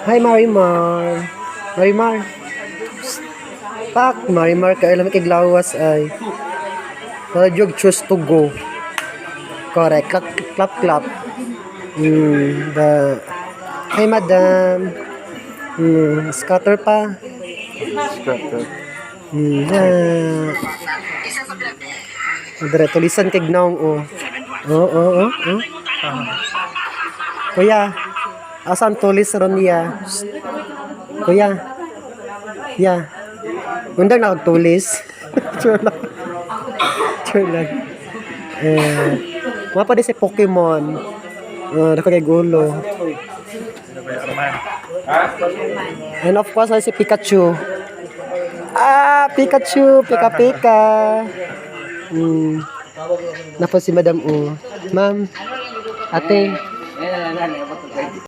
Hi, Marimar. Marimar. Psst. Pak, Marimar, kay alam kay glawas ay. Wala jog choose to go. Correct. Clap, clap, clap. Hi, madam. Scatter pa. Scatter. Ah. Dire, tulisan kay gnaong oh. Oh. Kuya, asan tulis ron niya? Shh. Kuya. Ya. Undang na tulis. Sure lang. Sure lang. Eh, mga pa di si Pokemon. Nako kay gulo. And of course, na si Pikachu. Ah, Pikachu, Pika Pika. Napo si Madam U. Ma'am, ate.